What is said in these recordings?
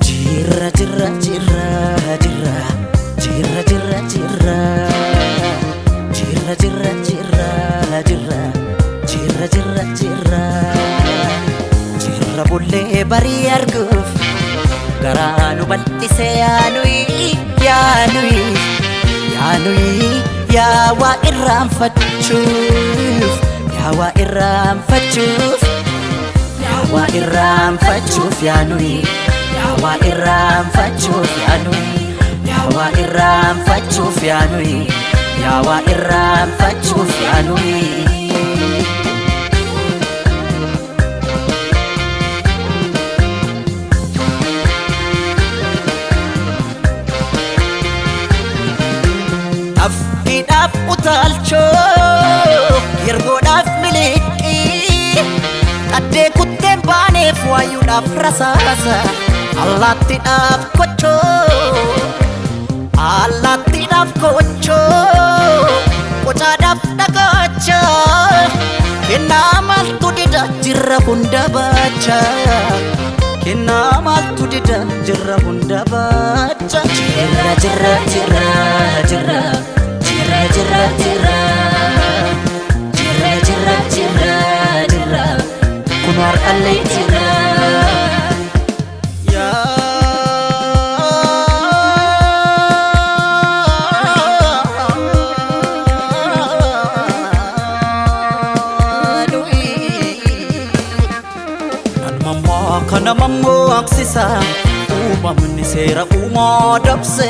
Jirra jirra jirra jirra jirra jirra jirra jirra jirra jirra jirra jirra jirra jirra jirra bullee barii arguuf garaa nu bal'ise yaanuyi yaanuyi yaanuyi yaa waa irraanfachuuf yaa waa irraanfachuuf yaa waa irraanfachuuf yaanuyi yaa waa irraanfachuuf yaanuyi yaa waa irraanfachuuf yaanuyi yaa waa irraanfachuuf yaanuyi. Afkiidhaaf utaalchoo yergoodhaaf miliqii qaddee kutteen baaneef waayuudhaaf rasaasa allaattiidhaaf kochoo allaattiidhaaf kochoo qocaadhaaf dhagaacha kennaa maaltu dida jirra hunda baacha kennaa maaltu dida jirra hunda baacha jirra jirra jirra jirra jirra jirra jirra jirra jirra jirra jirra kun har'allee jirra. Kana mammaksisa uumamni seera uumaa dabse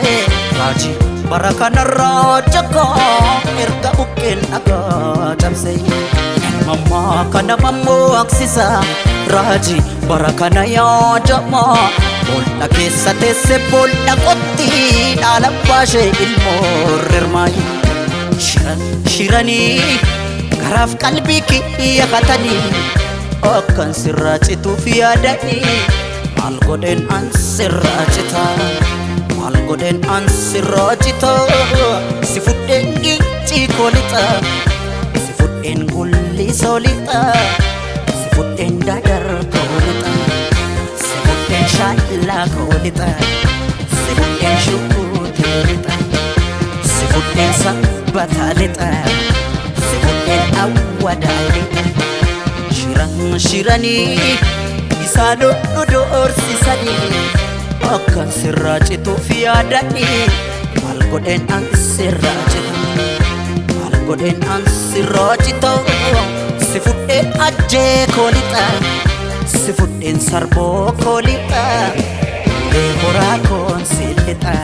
raajii bara kanarraa jakaa erga buqqeen dhagaa cabse. Mammaa kana mammaksisa raajii bara kana yaadama boolla keessa teesse boolla qotti dhaala baashee ilmoo rirmaayi. Shiran shiranii garaaf qalbii kiyya katanii akkan sirraa cituuf yaadanii maal godheen an sirraa cita maal godheen an sirraa cita si fudheen gincii koo lixa si fudheen gullisoo lixa si fudheen dadar koo lixa si fudheen shaallaa koo lixa si fudheen shukuutee lixa si fudheen sabbataa lixa si fudheen awwadaa lixa. Shiran shiranii isaan nu doorsisanii akkan sirraa cituuf yaadanii maal godheen an sirraa cita maal godheen an sirraa cita si fudheen ajjee koo lixa si fudheen sarboo koo lixa ulee horaa koon si lixa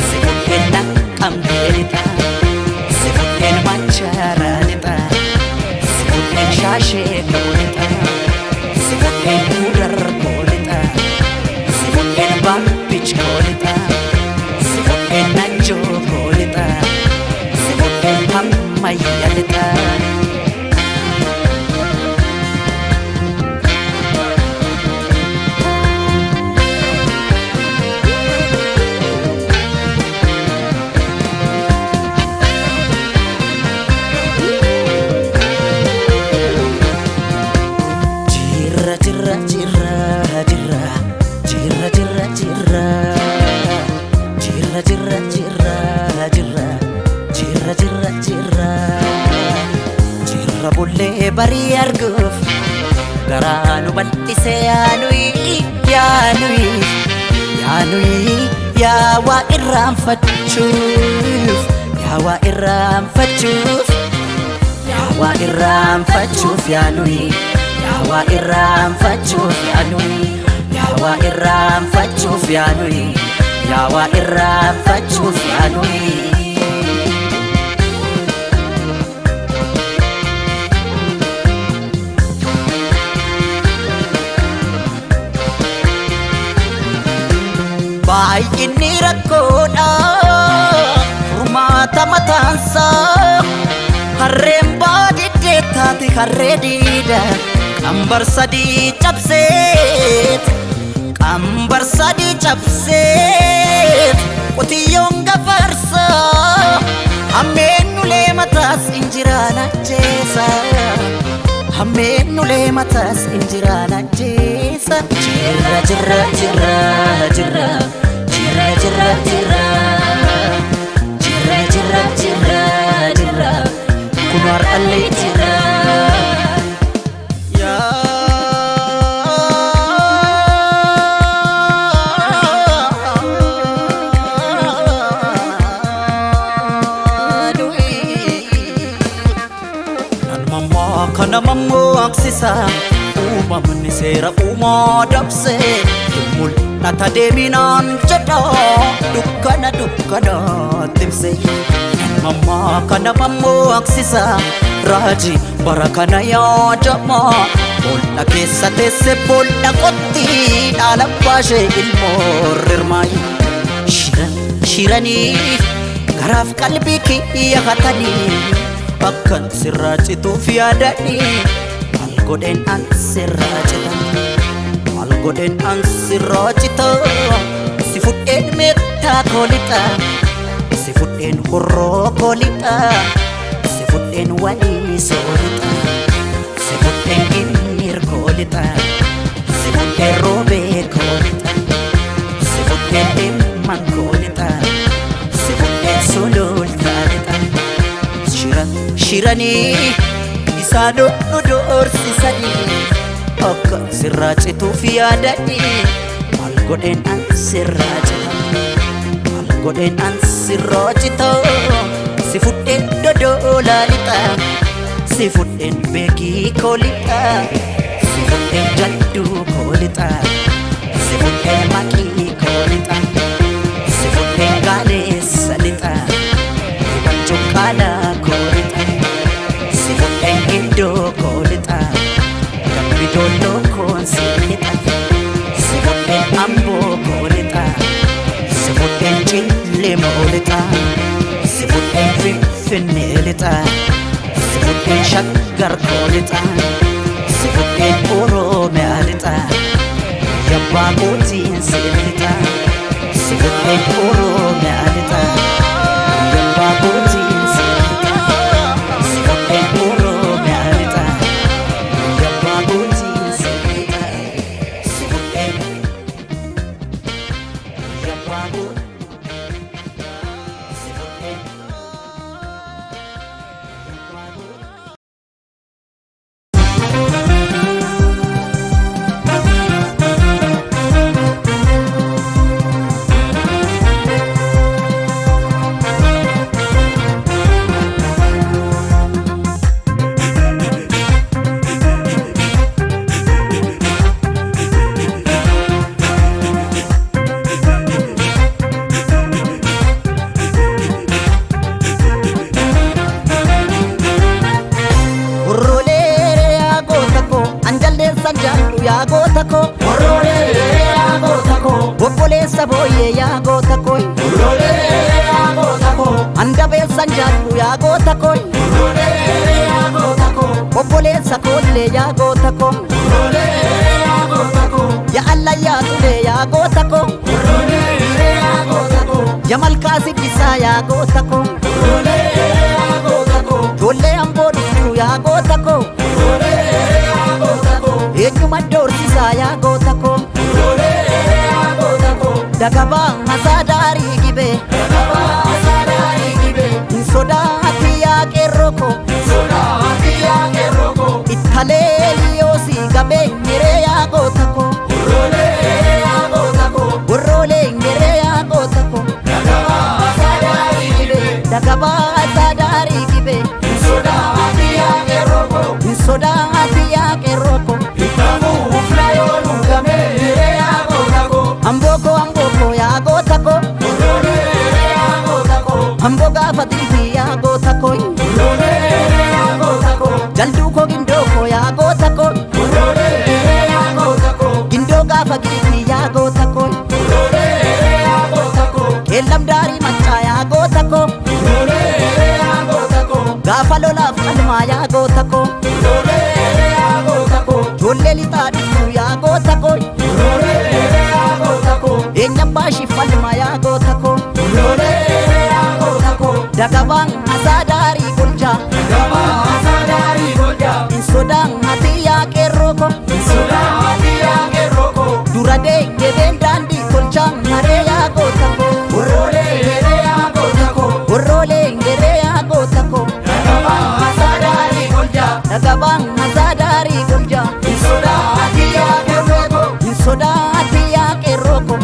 si fudheen naqqamtee lixa si fudheen machaaraa lixa. Si fudheen shaashee koo lixa si fudheen gudar koo lixa si fudheen baabbich koo lixa si fudheen najjoo koo lixa si fudheen ammayya lixa. Jirra jirra jirra jirra jirra jirra jirra jirra jirra jirra jirra jirra jirra jirra jirra bullee barii arguuf garaa nu bal'ise yaanuyi yaanuyi yaanuyi yaa waa irraanfachuuf yaa waa irraanfachuuf yaa waa irraanfachuuf yaanuyi yaa waa irraanfachuuf yaanuyi yaa waa irraanfachuuf yaanuyi yaa waa irraanfachuuf yaanuyi. Baay'inni rakkoodha furmaata mataansaa. Harreen baadiddee taate harree diida qambar sadii cabseet, qambar sadii cabseet qotiyyoon gafarsaa. Hammeen ulee mataas injiraan ajjeesa. Hammeen ulee mataas injiraan ajjeesa. Jirra jirra jirra jirra jirra jirra jirra jirra jirra jirra jirra kun har'allee jira. Nan kana mammaksisa uumamni seera uumaa dabse mul'ata deeminaan jedha dukkana dukkana timse. Nan kana mammaksisa raajii bara kana yaadama boolla keessa teesse boolla qotti dhaala baashee ilmoo rirmaayi. Shiran shiranii garaaf qalbii kiyya hatanii akkan sirraa cituuf yaadanii maal godheen an sirraa cita, maal godheen an sirraa cita. Si fudheen meettaa koo lixa, si fudheen horroo koo lixa, si fudheen walii soo lixa, si fudheen ginniir koo lixa, si fudheen roobee koo lixa, si fudheen dhimman koo lixa, si fudheen sulultaa lixa. Shira shiranii isaan nu doorsisanii akka sirraa cituuf yaadanii maal godheen an sirraa cita, maal godheen an sirraa cita. Si fudheen dodoolaa lixa, si fudheen beekii koo lixa, si fudheen jadduu koo lixa, si fudheen maqii koo lixa, si fudheen gaaleessa lixa, cuqqaalaa koo lixa, si fudheen giddoo koo lixa, dambi doolloo koon si lixa, si fudheen amboo koo lixa, si fudheen cillemoo lixa, si fudheen finfinnee lixa, si fudheen shaggar koo lixa, si fudheen oromiyaa lixa, yabbaa kootiin si lixa, si fudheen oromiyaa lixa, yabbaa kootiin si lixa, si fudheen oromiyaa lixa, yabbaa kootiin si lixa, si fudheen yabbaa kootiin si fudheen yabbaa kootiin. Horroolee yaa goota koo, anjalleessan jaallu yaa goota koo. Horroolee yaa goota koo, Obboleessa booyyee yaa goota koo. Horroolee yaa goota koo, Andabeessan jaallu yaa goota koo. Horroolee yaa goota koo, Obboleessa koollee yaa goota koo. Horroolee yaa goota koo, Yaa allayyaa tulee yaa goota koo. Horroolee yaa goota koo, Yaa malkaa siddisaa yaa goota koo. Horroolee yaa goota koo, Ijoollee amboo dhuftuu yaa goota koo. Horroolee yaa goota koo, Eenyuma doorsisaa yaa goota koo. Horroolee yaa goota koo, Dagabaa masaa daarii gibee. Dagabaa sadaarii gibee, Hin sodaati yaa qeerroo koo. Sodaati yaa qeerroo koo, Ittalee liyoosii gamee nyeree yaa goota koo. Horroolee yaa goota koo, Worroolee nyeree yaa goota koo. Dagabaa sadaarii gibee, Dagabaa sadaarii gibee. Sodaati yaa qeerroo koo. Hin sodaati yaa qeerroo koo. Itamuuf layoon gamee yaa goota koo, Amboo koo amboo koo yaa goota koo. Horroolee yaa goota koo, Amboo gaafa dilbii yaa goota koo. Horroolee yaa goota koo, Jalduu koo gindoo koo yaa goota koo. Horroolee yaa goota koo, Gindoo gaafa giifii yaa goota koo. Horroolee goota koo. Ijoollee lixaa dhuftu yaa goota koo. Eenyaan baashii falma yaa goota koo. Dagabaan asaa daarii golchaa. Hin sodaan ati yaa qeerroo koo. Dura deegebeen daandii tolchaa maree yaa goota koo. Warroolee geree yaa goota koo. Dagabaan asaa daarii golchaa. Hin sodaati yaa qeerroo koo.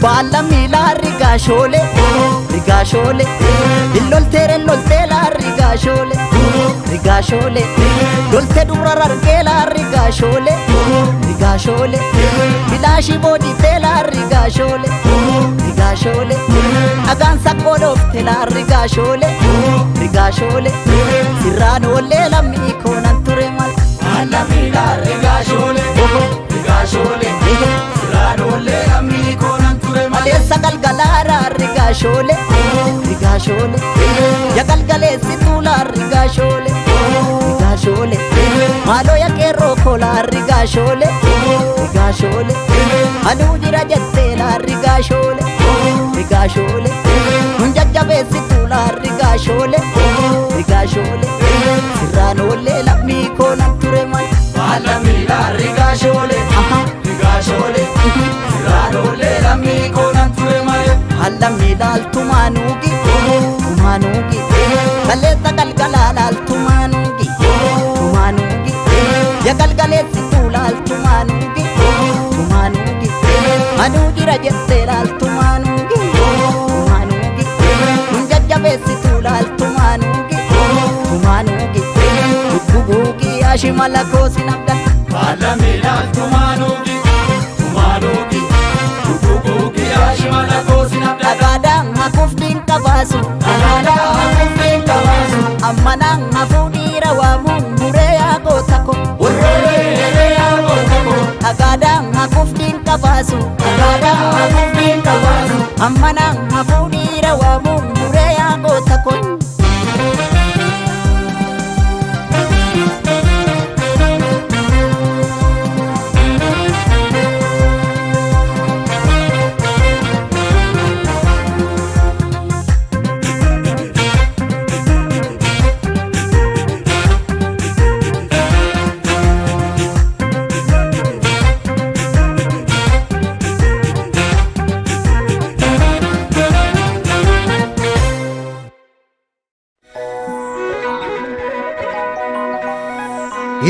Baala miilaa rigaashoolee rigaashoolee illolteere lolteelaa rigaashoolee rigaashoolee lolte dubra rargeelaa rigaashoolee rigaashoolee bilaashii booditeelaa rigaashoolee rigaashoolee dhagaan saqqoo dhoofteelaa rigaashoolee rigaashoolee sirraan oollee lammii koonan ture mal. Maleessa galgalaaraa rigaashoolee rigaashoolee ya galgaleessi tuulaa rigaashoolee rigaashoolee maaloo ya qeerroo koolaa rigaashoolee rigaashoolee anuu jira jetteelaa rigaashoolee rigaashoolee nun jajjabeessi tuulaa rigaashoolee rigaashoolee sirraan oollee lammii koonan ture mal. Hallamni laaltumaanuugi tumaanuugi kaleessa galgalaa laaltumaanuugi tumaanuugi ya galgaleessituu laaltumaanuugi tumaanuugi anuu jira jettee laaltumaanuugi tumaanuugi nun jajjabeessituu laaltumaanuugi tumaanuugi gugguugi ashimala koosin abdata. Dhagaadhaan hafuuf dinqa baasu. Ammanaan hafuu dhiira waamuun muree yaa goota ko. Dhagaadhaan hafuuf dinqa baasu. Ammanaan hafuu dhiira waamuun muree yaa goota ko.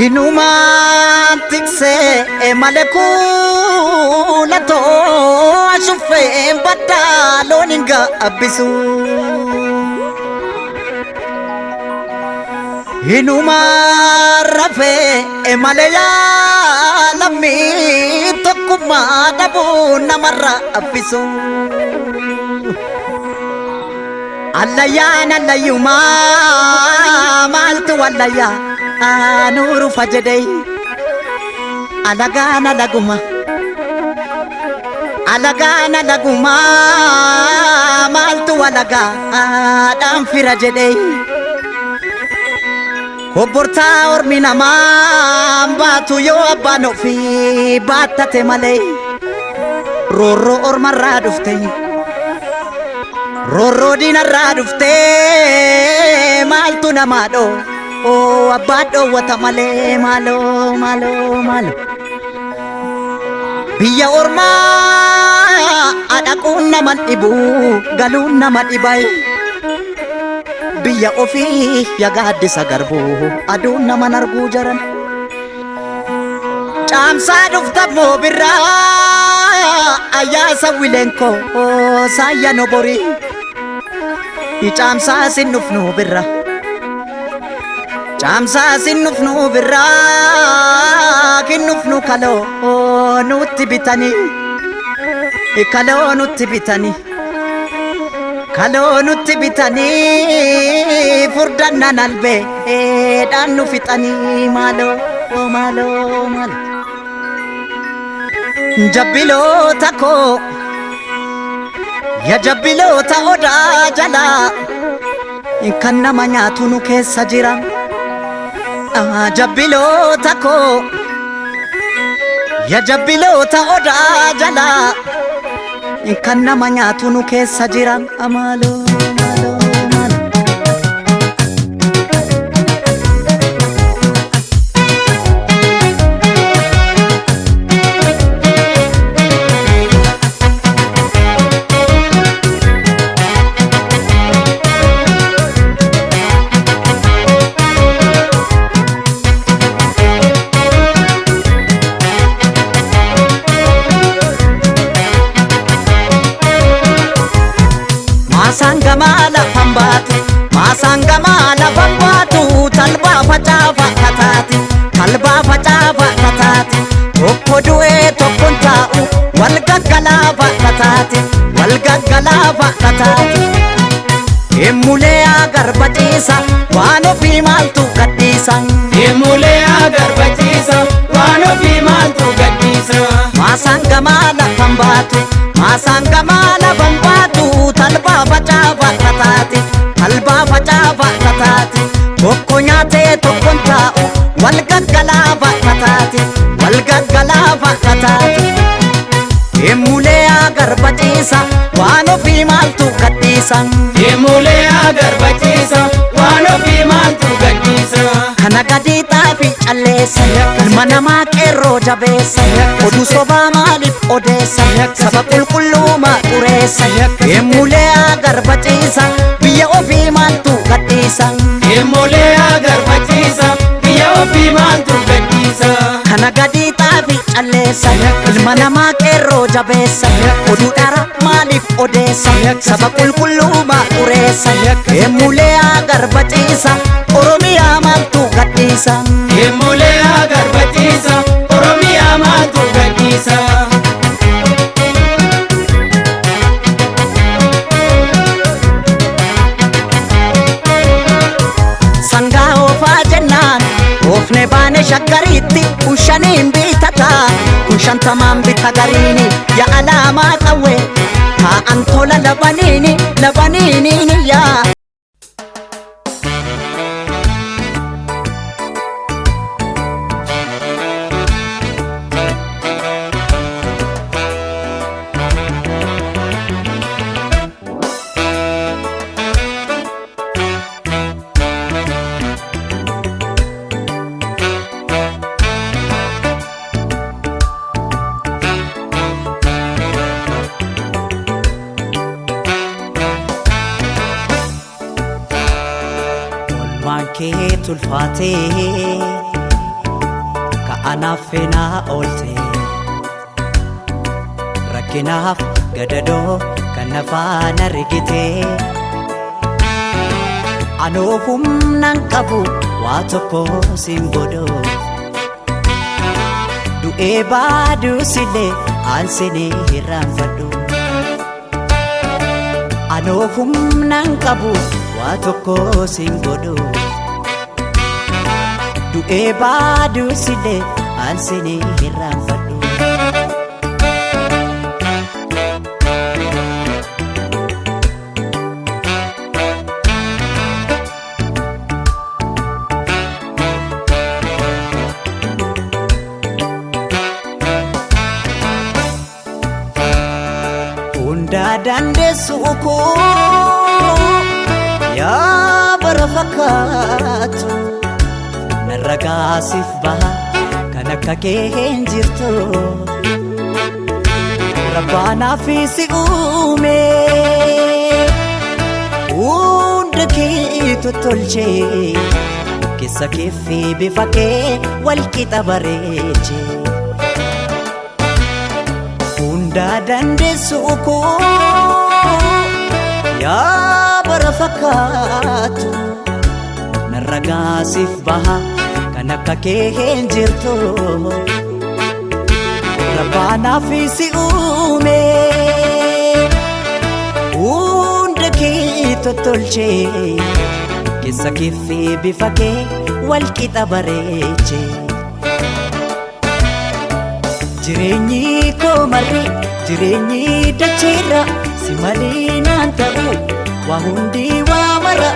Inumaan tiksee malee kuulatoo ashuffeen baddaa loon hin gaabbisu. Inumaan rafee malee yaalamii tokkummaa dhabuu namarraa abbisu. Allayyaan allayyumaa maaltu wallayyaa anuuru fajedhee alagaan alaguma alagaan alaguma maaltu alagaa dhaan fira jedhee Obbortaa ormi namaa baatu yoo abbaan ofii baattate malee roorroo ormarraa dhufte roorroo diinarraa dhufte maaltu namaa dhoo oo abbaa dhoowwata malee maaloo maaloo maaloo biyya ormaa dhaquun nama dhibu galuun nama dhibai biyya ofii ya gaaddisa garbuu aduun nama arguu jaran caamsaa dhufta moo birraa ayyaasa wileenkoo saayya nobori caamsaa sin dhufnu birra. Caamsaa sinnufnu birraa kinnufnu kaloo nutti bitanii kaloo nutti bitanii kaloo nutti bitanii furdannan albee dhaan nu fixanii maaloo maaloo maaloo. Jabbiloota koo ya jabbiloota odaa jalaa kan nama nyaatu nu keessa jira. Jabbiloota koo ya jabbiloota odaa jalaa kan nama nyaatu nu keessa jira. Maaloo maaloo maaloo. Maasaan gamaa lafan baatu, maasaan gamaa lafan baatu, talbaa facaafa kataati, talbaa facaafa kataati. Tokko du'ee tokkon taa'u, wal gaggalaafa kataati, wal gaggalaafa kataati. Emulee garba ciisa, waan ofii maaltu gadhiisa. Emulee garba ciisa, waan ofii maaltu gadhiisa. Maasaan gamaa lafan baatu, maasaan gamaa lafan baatu, talbaa facaafa kataati, talbaa facaafa kataati. Tokko nyaatee tokkon taa'u, wal gaggalaafa kataati, wal gaggalaafa kataati. Emulee garba ciisa, waan ofii maaltu gadhiisa. Emulee garba ciisa, waan ofii maaltu gadhiisa. Kana gadi xaafi calleessa, ilma namaa qeerroo jabeessa, oduu sobaa maaliif odeessa, saba qulqulluumaa xureessa. Emulee garba ciisa, biyya ofii maaltu gadhiisa. Emulee garba ciisa, biyya ofii maaltu gadhiisa. Kana gadi xaafi calleessa, ilma namaa qeerroo jabeessa, oduu dhara maaliif odeessa, saba qulqulluumaa xureessa. Emulee garba ciisa, Oromiyaa maaltu gadhiisa. Emulee garba ciisa, Oromiyaa maaltu gadhiisa. Sangaa oofaa jennaan oofne baane shaggariitti kun shaniin bitataa kun shantamaan bita gariini ya alaamaa qawwee taa'an tola labaniini labaniiniini yaa. Olmaan kee tulfaatee ka'anaaf feenaa oolte rakkinaaf gadadoo kan nafaan argite anoo humnaan qabu waa tokko siin godhu du'ee baaduusillee aansinee hirraanfadhu anoo humnaan qabu waa tokko siin godhu du'ee baaduusillee aansinee hirraanfadhu. Hundaa dandeessu koo yaa bara fakkaatu narra gaasiif baha kan akka kee hin jirtu rabbaanaaf si uume hunda kee tottolchee keessa kee fi bifa kee wal qixa bareechee. Hundaa dandeessu koo yaa bara fakkaatu narra. Ragaa siif baha kan akka kee hin jirtu. Rabbaanaaf si uume hunda kee tottolchee keessa kee bifa kee wal qixa bareechee. Jireenyi koo marri jireenyi dacheerra si malee naan ta'u waa hundi waa mara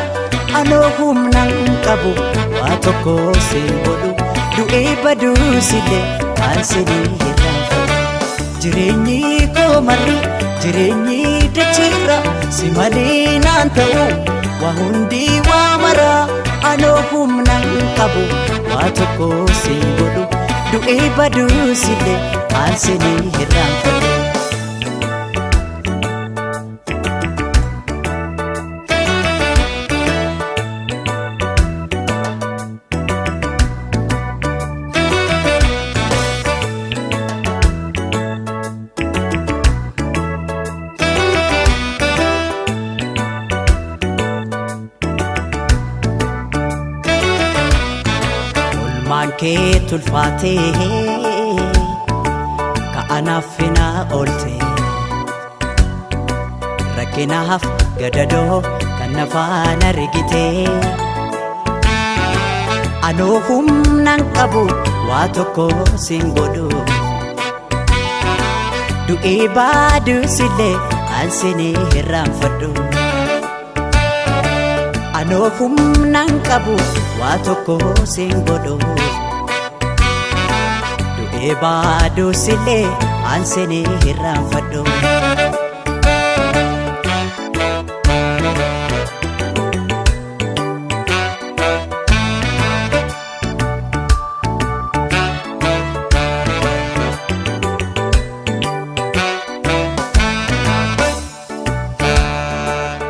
anoo humnaan qabu waa tokko si godhu du'ee baduusillee aan sinii hirraanfadhu. Jireenyi koo marri jireenyi dacheerra si malee naan ta'u waa hundi waa mara anoo humnaan qabu waa tokko si godhu du'ee baduusillee aan sinii hirraanfadhu. Olmaan kee tulfaatee ka'anaaf finaa oolte rakkinaaf gadadoo kan nafaan argite anoo humnaan qabu waa tokko siin godhu du'ee baaduusillee aan sinii hirraanfadhu. Anoo humnaan qabu waa tokko siin godhu du'ee baaduusillee aan sinii hirraanfadhu.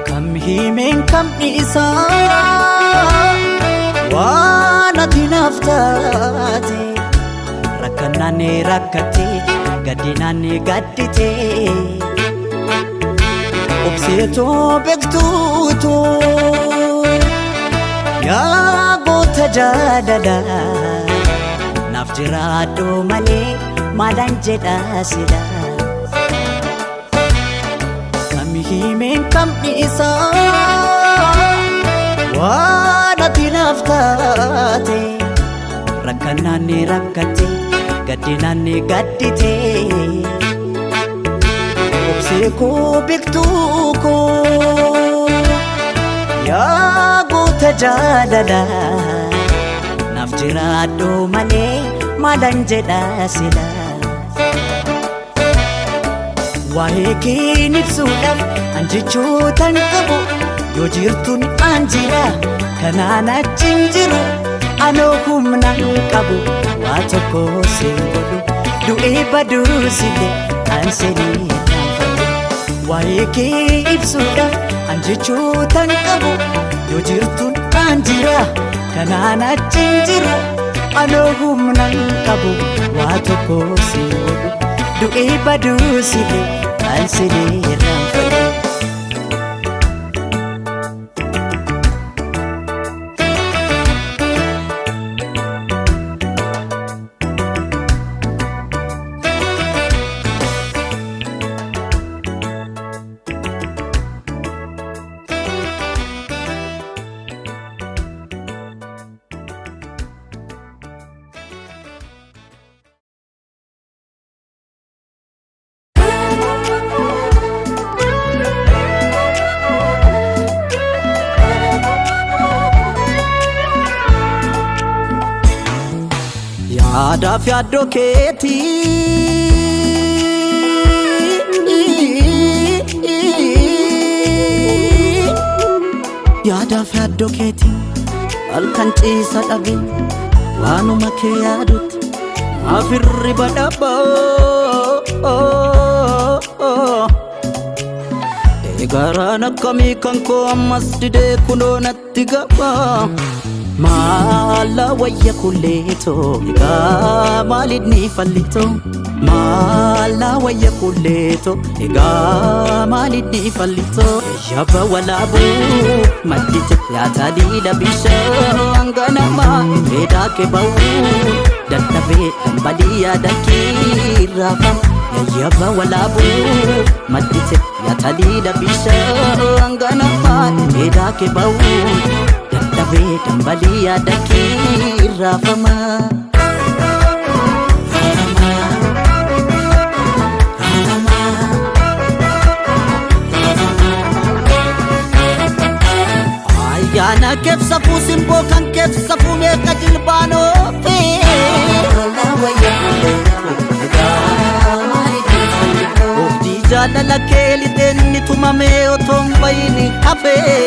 Kam himeen kam dhiisaa waan ati naaf taate rakkannaan rakkatte gaddinaan gaddite obseetoo beektuutu yaa goota jaalala naaf jiraadhu malee maalaan jedha sila. Kam himeen kam dhiisaa waan ati naaf taate rakkannaan rakkatte gaddinaan gaddite obsee koo beektuu koo yaa goota jaalala naaf jiraadhu malee maalaan jedha sila. Waa'ee keen ibsuudhaaf an jechootan qabu yoo jirtuun an jira kanaan achi hin jiru anoo humnaan qabu waa tokko siin godhu du'ee baduusillee an sinii hirraanfadhu. Waa'ee kee ibsuudhaaf an jechootan qabu yoo jirtuun an jira kanaan achi hin jiru anoo humnaan qabu waa tokko siin godhu du'ee baduusillee an sinii hirraanfadhu. Yaadaaf yaaddoo keetii Yaadaaf yaaddoo keetii halkan ciisa dhabe waanuma kee yaadutti naaf hirriba dhabaa. Eegaraan akkamii kan koo ammas didee kunoo natti gaba. Maala wayya kulleetoo egaa maalinni fallitoo. Maallaa wayya kulleeto egaa maalidni fallitoo yabba walaabuu maddite yaataliila bishaan ganamaa dheedaa kee ba'uu dadhabee dambalii yaada kiirraafama yayyaba walaabuu maddite yaataliila bishaan ganamaa dheedaa kee ba'uu dadhabee dambalii yaada kiirraafama. Ayyaana keef safuu simboo kan keef safuu meeqa jilbaanoofi. Ooftii jaalala kee lixeen ni tumamee otoo hin bayin hafee.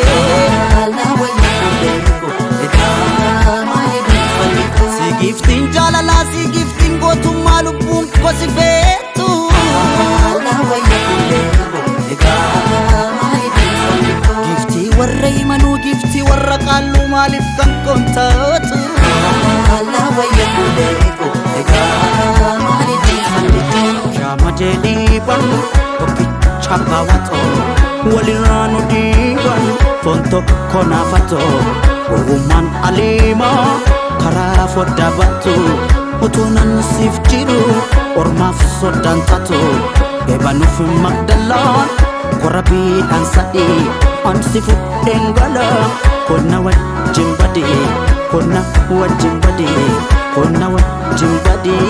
Si giftiin jaalalaa si giftiin gootummaa lubbuun kosi feetu. Giftii warra himanuu giftii warra qaalluu maaliif kan koontaatu. Shaama jedhiiban tokkicha baawwatoo walirraa nu dhiiban foon tokko naafatoo gowwummaan aliimaa karaa foddaa baatu utuu nan siif jiru ormaaf soddaan taatu eebanuuf magdalaan korabiidhaan sadii ansi fudheen gala konna wajjin badee konna wajjin badee konna wajjin badee.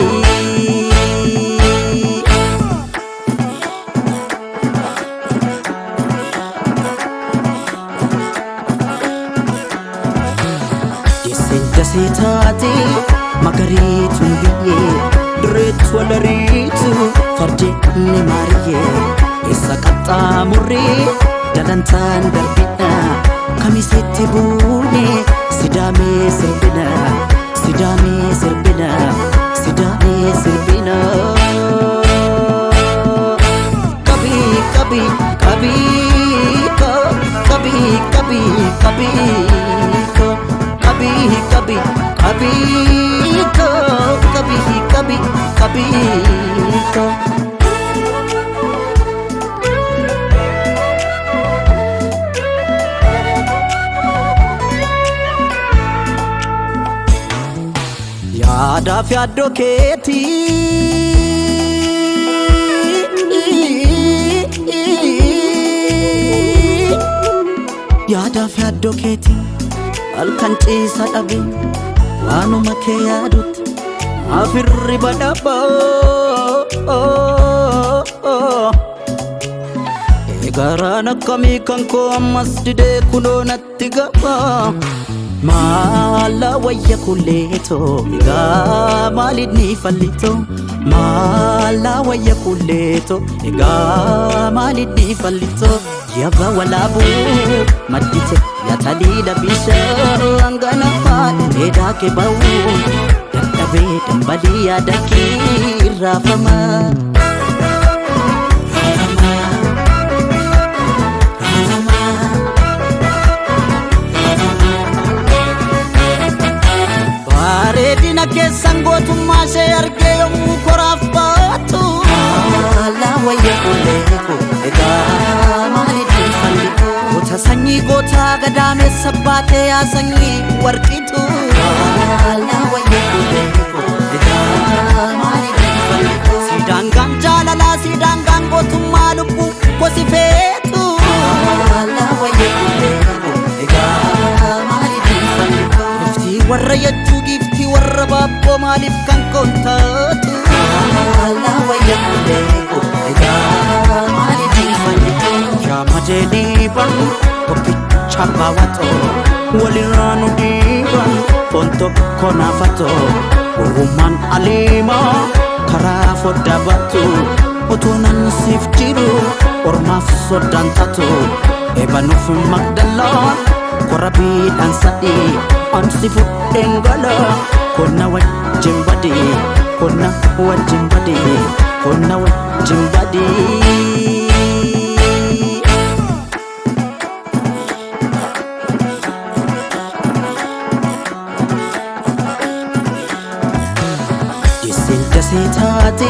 Jessen dasee taate magariituun biyyee dureetu walariitu fardeenni maariyyee eessa qaxxaamurree dalantaan darbina kamisetti buune sidaamee sirbina sidaamee sirbina sidaamee sirbina. Qabii qabii qabii qabii qabii qabii qabii qabii qabii qabii qabii qabii. Yaadaaf yaaddoo keetii yaadaaf yaaddoo keetii halkan ciisa dhabe waanuma kee yaadutti afirri badhabaa. Egaraan akkamii kan koo ammas didee kunoo natti gaba. Maala wayya kulleetoo egaa maalidni fallitoo maala wayya kulleetoo egaa maalidni fallitoo yabba walaabuu maddite yaataliila bishaan ganamaa dheedaa kee ba'uu dadhabee dambalii yaada kiirraafama. Bareedina keessan gootummaa ishee argee yommuu koraaf baatu. Goota sanyii gootaa gadaameessa baatee yaa sanyii warqitu. Siidaangaan jaalalaa siidaangaan gootummaa lubbuu kosi feetu. Giftii warra yachuu giftii warra baabboo maaliif kan koontaatu. Shaama jedhiiban tokkicha baawwatoo walirraa nu dhiiban foon tokko naafatoo gowwummaan aliimaa karaa foddaa baatu utuu nan siif jiru ormaaf soddaan taatu eebanuuf magdalaan korabiidhaan sadii ansi fudheen gala konna wajjin badee konna wajjin badee konna wajjin badee. Jessen dasee taate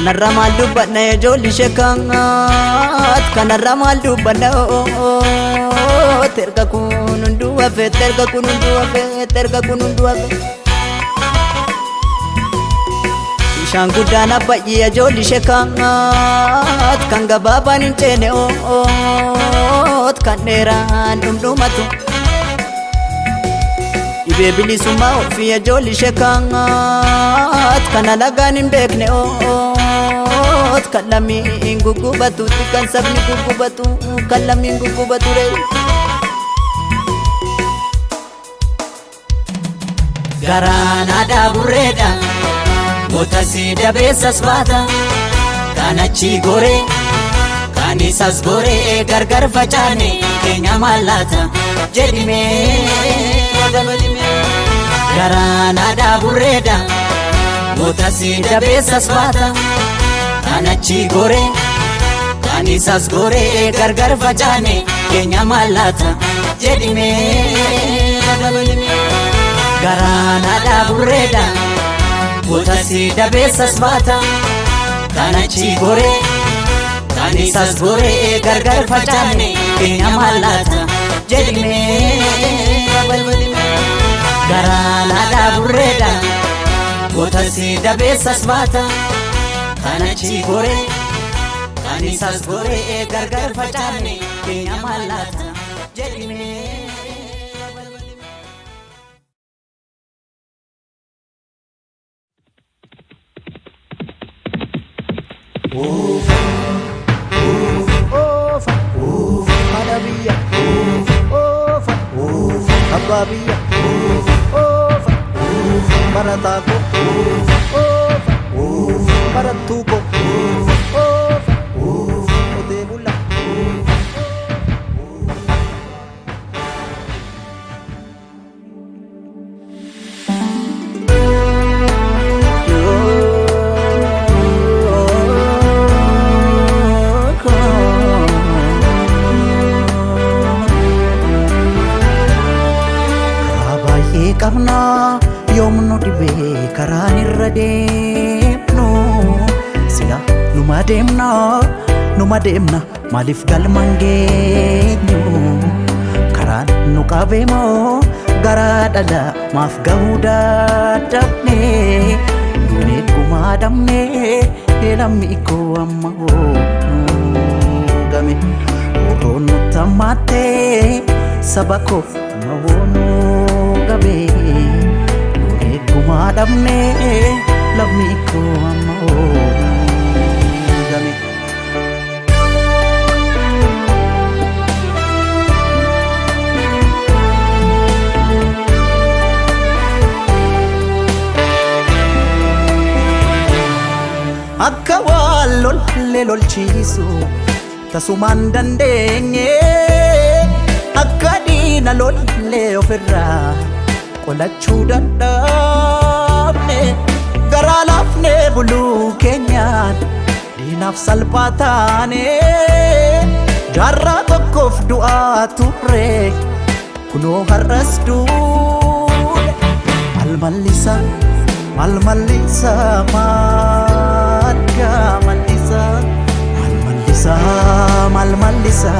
Kanarra maal dubbanna ijoolli ishee kaat kanarra maal dubbanna erga kun hunduu hafe erga kun hunduu hafe erga kun hunduu hafe. Bishaan guddaan abbayyee ijoolli ishee kaat kan gabaabaan hin ceene kan dheeraan dhumdhumatu. Dhibee bilisummaa ofii ijoolli ishee kaat kan alagaan hin beekne kan lammiin guggubatu kan sabni guggubatu kan lammiin guggubatu ree. Garaan aadaa burreedha goota si dabeessas baata kan achi goree kan isas goree gargar facaane keenya mallaata jedhimee garaan aadaa burreedha goota si dabeessas baata kan achi goree kan isas goree gargar facaane keenya mallaata jedhimee garaan aadaa burreedha goota si dabeessas baata kan achi goree kan isas goree gargar facaane keenya mallaata jedhimee garaan aadaa burreedha goota si dabeessas baata kan achi goree kan isas goree gargar facaane keenya mallaata jedhimee. Oofa haadha biyya oofa abbaa biyya oofa barataa ko oofa barattuu ko oofa qotee bulaa. Karaa baay'ee qabna yoom nu dhibee karaan irra deemnu sila numa deemna numa deemna maaliif galma hin geenyu karaan nu qabeemoo garaa dhala maaf gahuu dadhabne duunee gumaa dhabne lammi koo amma hoo nu game Oroon nutti hammaattee saba koof amma hoonuu gabe duunee gumaa dhabne lammi koo amma hoonuu game. Akka waan lollee lolchiisu tasumaan dandeenye akka diina lollee ofirraa qolachuu dadhabne garaa laafnee buluu keenyaan diinaaf salphaa taane jaarraa tokkoof du'aa turre kunoo har'as duune maal mallisa maal mallisa maal gaa mallisa maal mallisa maal mallisa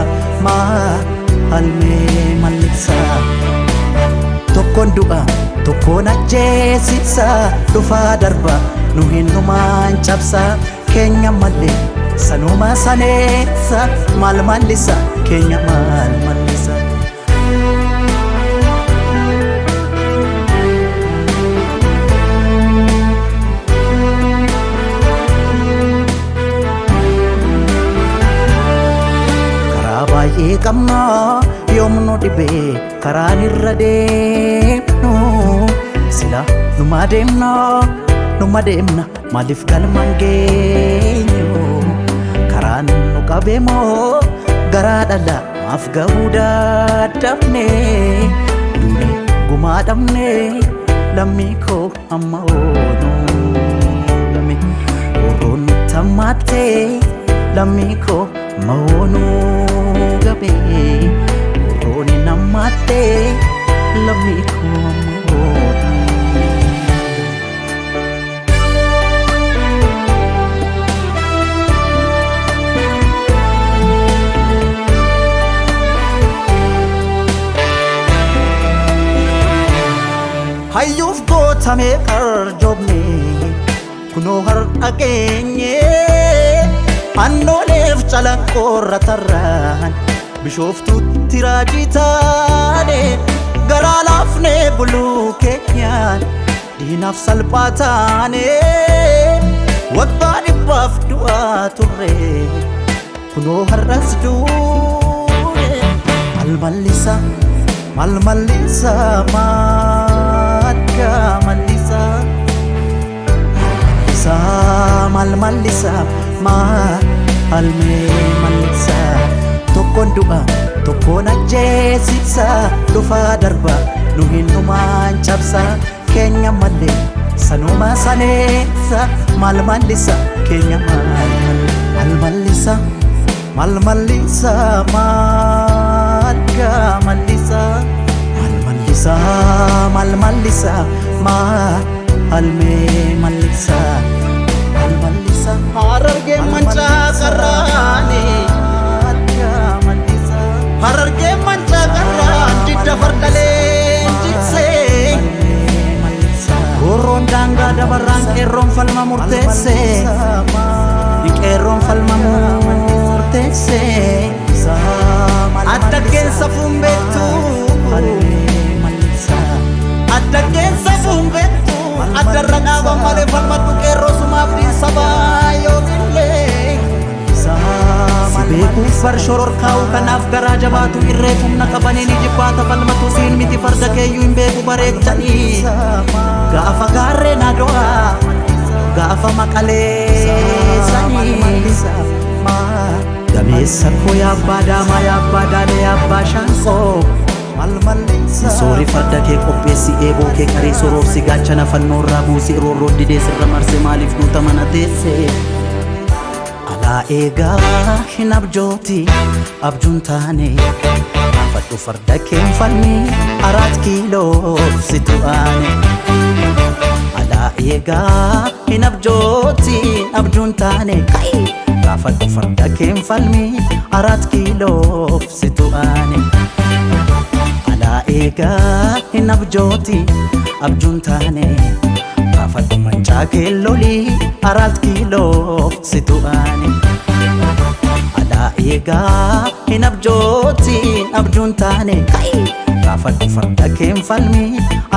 maal mee mallisa tokkoon du'a tokkoon ajjeesisa dhufaa darba nu hinnumaan cabsa keenya malee sanuma saneessa maal mallisa keenya maal mallisa. Karaa baay'ee qabna yoom nu dhibee karaan irra deemnu sila numa deemna numa deemna maaliif galma hin geenyu karaan nu qabeemoo garaa dhala maaf gahuu dadhabne duune gumaa dhabne lammii koo amma oonuu game Oroon nutti hammaattee lammii koo amma oonuu gabe Oroon hin hammaattee lammii koo amma oonuu. Hayyuuf gootamee qarjoomne kunoo har'a geenye. Annooleef calanqoorra tarraan Bishooftuutti raajii taane. Garaa laafnee buluu keenyaan diinaaf salphaa taane. Waggaa dhibbaaf du'aa turre kunoo har'as duune. Maal mallisa, maal mallisa, maadda mallisa. Mallisa, maal mallisa, maal mee mallisa. Tokkoon du'a, tokkoon ajjeesisa, dhufaa darba nu hinnumaan cabsa. Keenya malee sanuma saneessa, maal mallisa keenya maal maal mallisa, maal mallisa, maal mallisa, maal mallisa, maal mallisa, maal mee mallisa, maal mallisa. Harargeen mancaa qarraani, Harargeen mancaa qarraan didda farda leenjisee. Roorroon daangaa dabarraan qeerroon falma murteesse, qeerroon falma murteesse. Adda keessa fuun beektu, adda keessa fuun beektu, addarra dhaaban malee falmadhu qeerroo sumaaf dhiisabaa yoomillee. Si beekuuf bar shororkaa'u kanaaf garaa jabaatu irree humna qabaniin jibbaata falmatu siin miti farda keeyyuu hin beeku bareechanii. Gaafa gaarreen ado'aa gaafa maqaleessanii. Gameessa koo yaabbaa daamaa yaabbaa daalee yaabbaa shaanqoo. Soori farda kee qopheessi eeboo kee qarii soroorsi gaachana fannoorraa buusi roorroo didee sirra marse maaliif duuta mana teesse. Alaa eegaa hin abjooti abjuun taane gaafadhu farda keen falmi 4 kiiloof situ aane. Alaa eegaa hin abjooti abjuun taane gaafadhu farda keen falmi 4 kiiloof situ aane. Alaa eegaa hin abjooti abjuun taane gaafadhu mancaa keellolii 4 kiiloof situ aane. Alaa eegaa hin abjooti abjuun taane gaafadhu farda keen falmi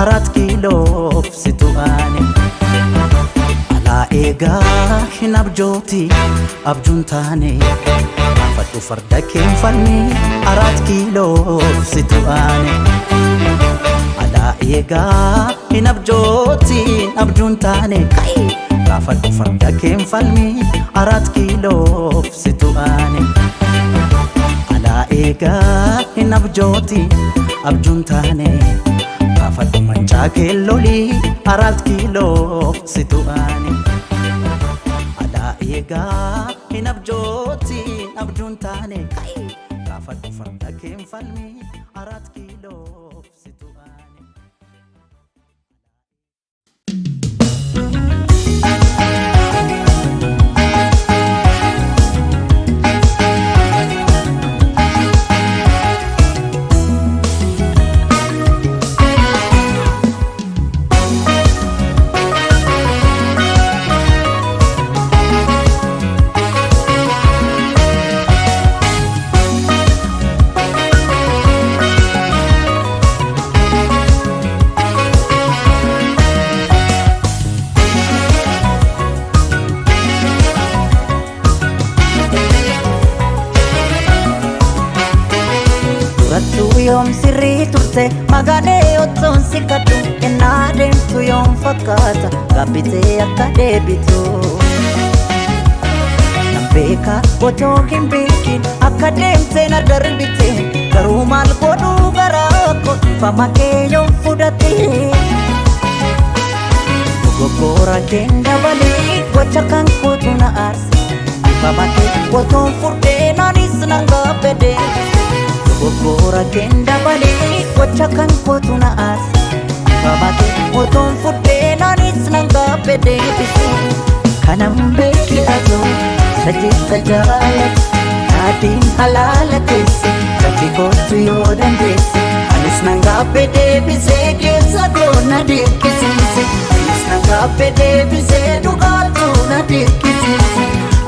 4 kiiloof situ aane. Alaa eegaa hin abjooti abjuun taane gaafadhu farda keen falmi 4 kiiloof situ aane. Alaa eegaa hin abjooti abjuun taane gaafadhu farda keen falmi 4 kiiloof situ aane. Alaa eegaa hin abjooti abjuun taane gaafadhu mancaa keellolii 4 kiiloof situ aane. Alaa eegaa hin abjooti abjuun taane gaafadhu farda keen falmi 4 kiiloof situ aane. Durattuu yoom sirrii turte magaalee ottoon si kadhu ennaa deemtu yoom fakkaata gaabbitee akka deebitu. Nan beeka otoo hin beekin akka deemte na darbite garuu maal godhuu garaa koo dhiifama kee yoom fudhate. Dogoggora keen dabalee gocha kan kootu na aarse dhiifama kee otoon fudhee naanis nan gaabbede. Dogoggora keen dabalee gocha kan kootu na aarse dhiifama kee otoon fudhee naanis nan gaabbede. Kanan beeki atoo sajeessa jaalatu Daadhiin halaala keessa dafii kootu yoo dandeesse anis nan gaabbe deebisee keessa koo na dirqisiise. Anis nan gaabbe deebisee dhugaatu na dirqisiise.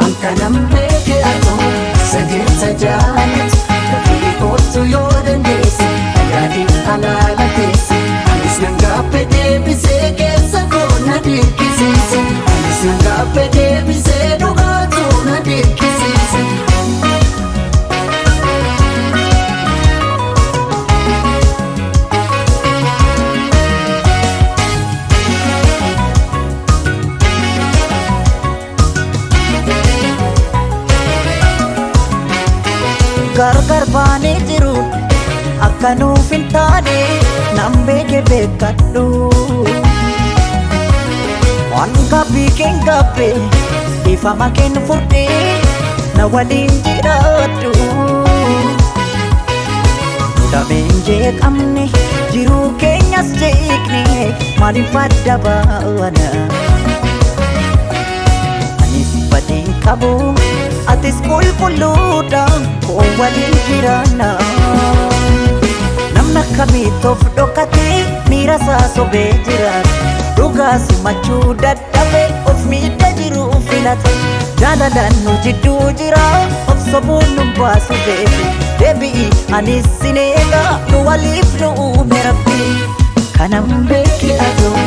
Ankanan beeke atoo sajeessa jaalatu dafii kootu yoo dandeesse yaadin alaala teesse. Anis nan gaabbe deebisee keessa koo na dirqisiise. Anis nan gaabbe deebisee dhugaatu na dirqisiise. Gargar baanee jiru akka nuuf hin taane nan beeke beekadhu. Waan gabbii keen gabbe ifama keen furdee na waliin jiraadhu. Dameen jeeqamne jiruu keenyas jeeqne maaliif adda baana? Anis badeen qabu atis qulqulluudha koo waliin jiraanna. Namni akkamitti of dhokatee miira isaa sobee jiraata. Dhugaa simachuu dadhabee of miidha jiru filata. Jaalalaan nu jidduu jira of sobuun nu baasu beeku. Deebi'i anis sin eega nu waliif nu uume rabbi. Kanan beeki atoo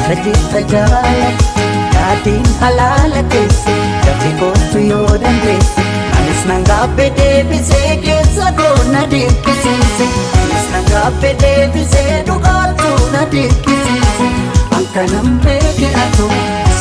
sajeessa jaalatu yaatiin halaala teesse dafii kootu yoo dandeesse. Anis nan gaabbe deebisee keessa koo na dirqisiise. Anis nan gaabbe deebisee dhugaatu na dirqisiise. Ankanan beeke atoo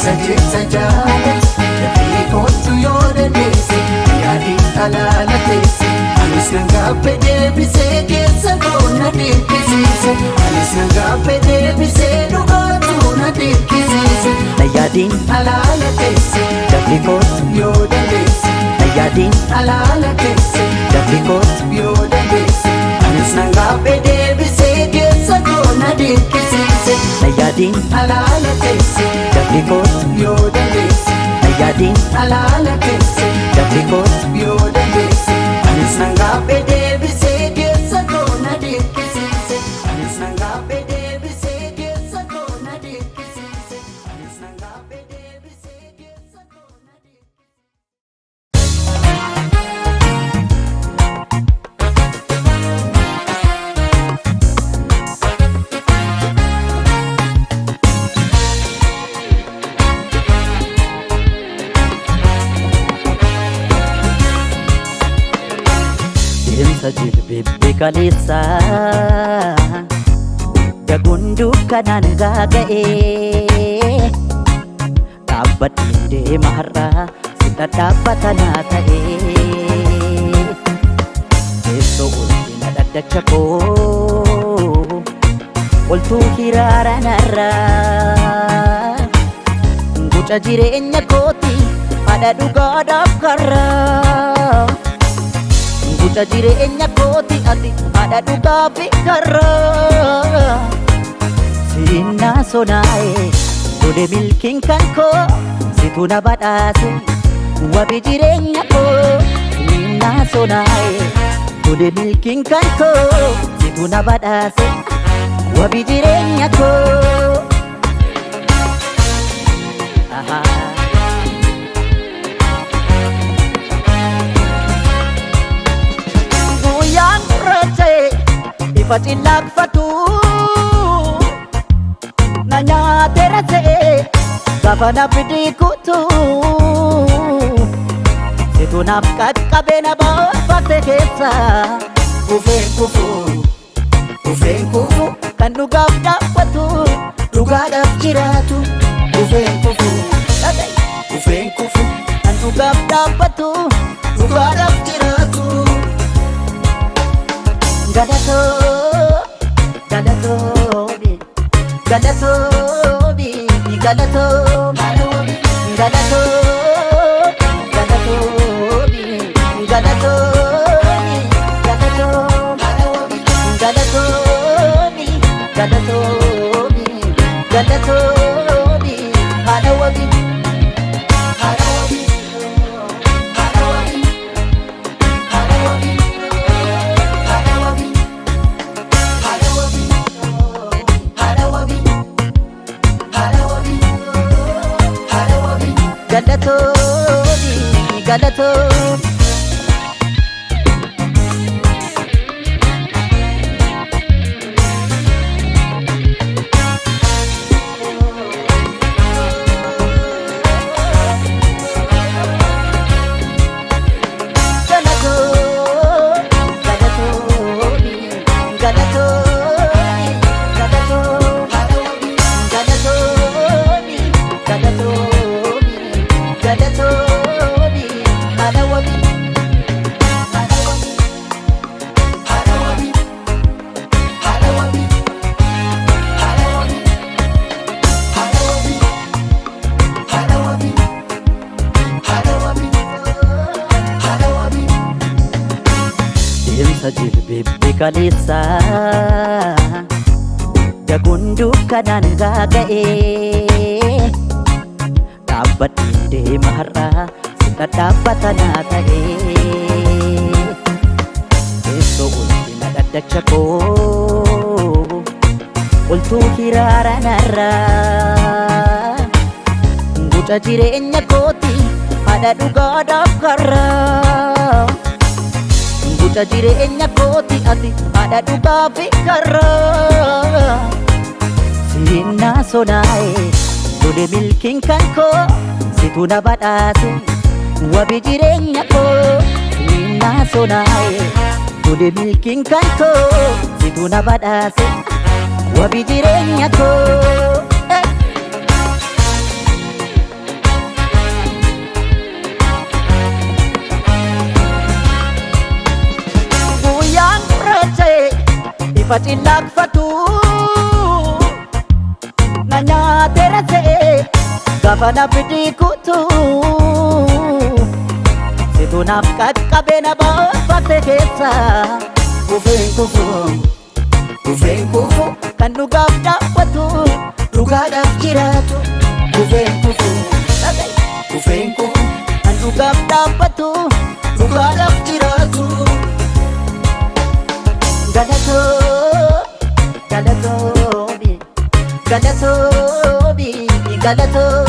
sajeessa jaalatu dafii kootu yoo dandeesse yaadin alaala teesse. Anis nan gaabbe deebisee keessa koo na dirqisiise. Anis nan gaabbe deebisee dhugaatu na dirqisiise. Na yaadiin Alaala teesse dafii kootu yoo dandeesse. na yaadiin Alaala teesse dafii kootu yoo dandeesse. Anis nan gaabbe deebisee keessa koo na dirqisiise. na yaadiin Alaala teesse dafii kootu yoo dandeesse. na yaadiin Alaala teesse dafii kootu yoo dandeesse. Anis nan gaabbe deebisee keessa koo na dirqisiise. Anis nan gaabbe deebisee keessa koo na dirqisiise. Anis nan gaabbe deebisee keessa koo na dirqisiise. Deemsa jilbeebbe kaleessa Daguun dukkanaan gaaga'ee Dhaabbadheen deema har'aa si dhadhaabbata naa ta'ee Teessoo ulfina dhaddacha koo Oltuu hiraara narraa Guca jireenya kooti haadha dhugaadhaaf karraa Guca jireenya kooti ati haadha dhugaa fi karraa. Sinnaa sonaa'e tole milkiin kan koo situ na badhaase wabi jireenya koo. Sinnaa sonaa'e tole milkiin kan koo situ na badhaase wabi jireenya koo. Ahaa. Guyyaan gurraacha'e ifa cillaaqfatu na nyaateera ta'e gaafa na fidii kutu situ naaf qaqqabe na baafate keessa Kufeen kufuu kufeen kufuu kan dhugaaf dhaabbatu dhugaadhaaf jiraatu. Kufeen kufuu dhaga'i kufeen kufuu kan dhugaaf dhaabbatu dhugaadhaaf jiraatu. galatoo galatoomi galatoomi galatoomi galatoo galatoomi galatoomi galatoomi galatoomi galatoomi galatoomi haadha wabii Haadha wabii haadha wabii haadha wabii haadha wabii haadha wabii. galatoomi. Deemsa jilbeebbi kaleessa Daguun dukkanaan gaaga'ee dhaabbadheen deema har'aa si dhadhaabbata naa ta'ee teessoo ulfina dhaddacha koo oltuu hiraara narraa guca jireenya kooti haadha dhugaadhaaf karraa. Guca jireenya kooti ati haadha dhugaa fi karraa. Siinaa sonaa'e lole milkiin kan koo situ na badhaase wabi jireenya koo. Siinaa sonaa'e lole milkiin kan koo situ na badhaase wabi jireenya koo. Guyyaan gurraacha'e ifa cillaaqfatu na nyaateera se'e gaafa na fidii kutu situ naaf qaqqabe na baafate keessa kufeen kufu kufeen kufu kan dhugaaf dhaabbatu dhugaadhaaf jiraatu kufeen kufu kufeen kufu kan dhugaaf dhaabbatu dhugaadhaaf jiraatu. Galatoomi, galatoomi, galatoomi, galatoomi.